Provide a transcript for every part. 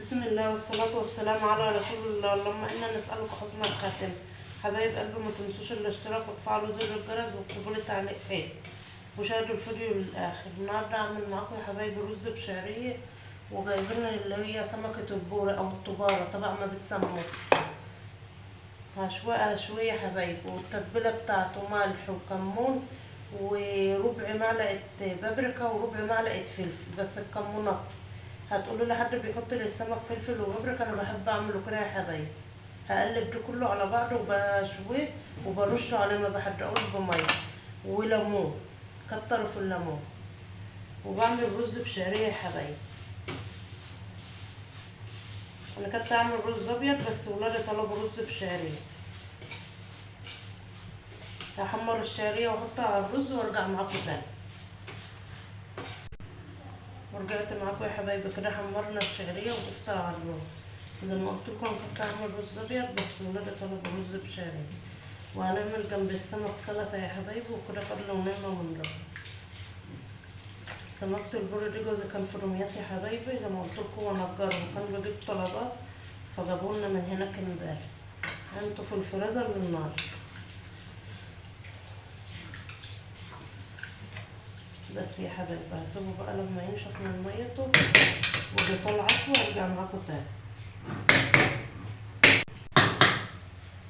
بسم الله والصلاة والسلام على رسول الله. اللهم إنا نسألك حسن الخاتمة. حبايب قلبي ما تنسوش الاشتراك وتفعلوا زر الجرس واكتبوا لي تعليق حلو وشاهدوا الفيديو للآخر. النهارده هعمل معاكم يا حبايبي رز بشعرية، وجايبين اللي هي سمكة البورة أو الطبارة طبعا ما بتسموه، هشويها شوية يا حبايبي. والتتبيلة بتاعته ملح وكمون وربع معلقة بابريكا وربع معلقة فلفل، بس الكمون أكتر. هتقولوا لي حد بيحط للسمك فلفل وبابريكا؟ انا بحب اعمله كده يا حبايبي. هقلب ده كله على بعضه وبشويه وبرشه عليه، ما بحرقوش بميه، وليمون، كتروا في الليمون. وبعمل رز بشعريه يا حبايبي. انا كنت اعمل رز ابيض بس ولادي طلبوا رز بشعريه. هحمر الشعرية واحطها على الرز وارجع معاكم تاني. ورجعت معاكم يا حبايبي كده، حمرنا الشعرية وضفتها على الرز. زي ما قلت لكم كنت اعمل رز ابيض بس ولادي طلبوا رز بشعريه. وهنعمل جنب السمك سلطة يا حبايبي، وكده فضل ونعمه من ربنا. سمكة البر دي جوزي كان في دمياط يا حبايبي زي ما قلت لكم، ونجره وكان بيجيب طلبات فجابوا لنا من هناك امبارح. انتوا في الفريزر للنار. بس يا حبايبي هسيبه بقى لما ينشف من ميته وبيطلع عشوة وارجع معاكم تاني.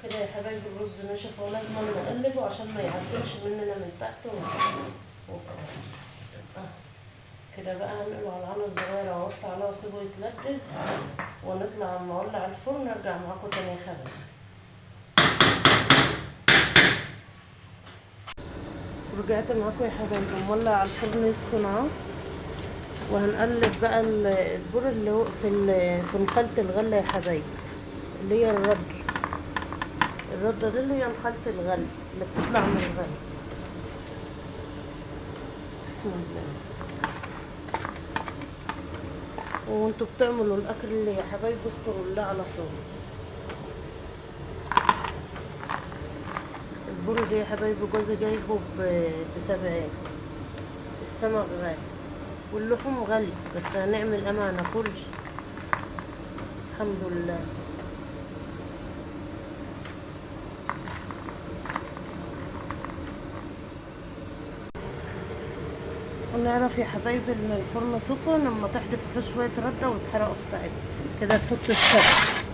كده يا حبايبي الرز نشف، ولازم نقلبه عشان ما يعجنش مننا من تحت. كده بقى هنقله على العين الصغيرة واوطي عليه واسيبه يتلدد، ونطلع اما اولع الفرن ارجع معاكم تاني يا حبايبي. رجعت معاكم يا حبايبي، مولع على الفرن يسخن اهو. وهنقلب بقى البر اللي هو في نخالة الغلة يا حبايبي، اللي هي الرد. الردة دي اللي هي نخالة الغلة اللي بتطلع من الغلة. بسم الله. وانتوا بتعملوا الاكل اللي يا حبايبي اذكروا الله على طول. البر ده يا حبايبي جوزي جايبه ب70. السمك غالي واللحوم غالي، بس هنعمل اما ناكلش الحمد لله. ونعرف يا حبايبي ان الفرن سخن لما تحدف فيه شوية رده وتحرقه في ساعتها كده. تحط الشبك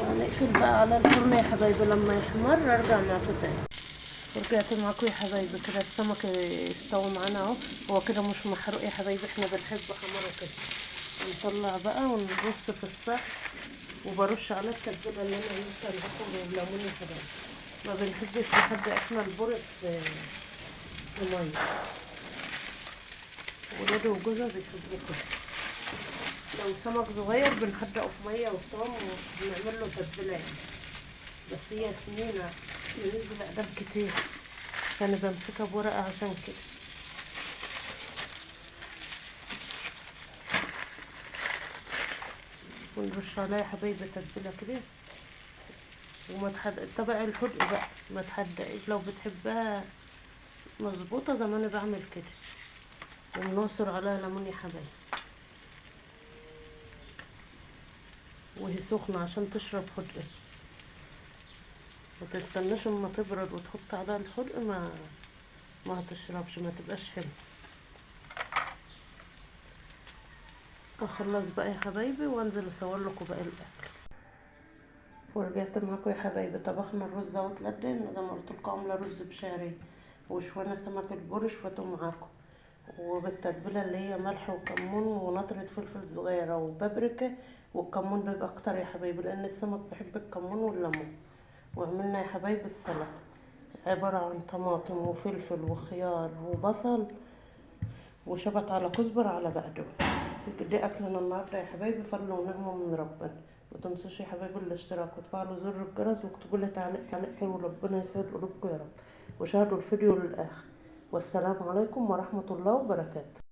هنقفل بقى على الفرن يا حبايبي لما يحمر ارجع معاكم تاني. رجعت معاكم يا حبايبي كده السمك استوى معانا اهو. هو كده مش محروق يا حبايبي، احنا بنحب حمرة كده. نطلع بقى ونرص في الصحن، وبرش على التتبيله اللي انا عملتها معاكم بالليمون يا حبايبي. ما بنحبش نحب احنا البرد في مية، ولادي وجوزها بيحبوه كده. لو سمك صغير بنحرقه في مية وطعم وبنعمل له تتبيله يعني، بس هي سمينه بننزل اقدام كتير، فانا بمسكها بورقه عشان كده. ونرش عليها يا حبايبي تتبيله كده، وما تحد طبع الحدق بقى ما تحدقش لو بتحبها مظبوطة زي ما انا بعمل كده. ونعصر عليها ليمون يا حبايبي وهي سخنة عشان تشرب حدق، ما تستناش اما تبرد وتحط عليها الحدق ما هتشربش، ما تبقاش حلو. اخلص بقى يا حبايبي وانزل اصور لكم باقي الاكل. ورجعت معاكم يا حبايبي، طبخنا الرز اهو اتلدن زي ما قلت لكم، عامله رز بشعريه وشوانا سمك البوري شويته معاكم، وبالتتبيله اللي هي ملح وكمون ونطره فلفل صغيرة وبابريكا، والكمون بيبقى اكتر يا حبايبي لان السمك بيحب الكمون والليمون. وعملنا يا حبايبي السلطة عبارة عن طماطم وفلفل وخيار وبصل وشبت على كزبره على بقدونس. دي اكلنا النهارده يا حبايبي، فضل ونعمه من ربنا. ما تنسوش يا حبايبي الاشتراك وتفعلوا زر الجرس واكتبوا لي تعليق حلو، ربنا يسعد قلوبكم يا رب. وشاهدوا الفيديو للاخر. والسلام عليكم ورحمة الله وبركاته.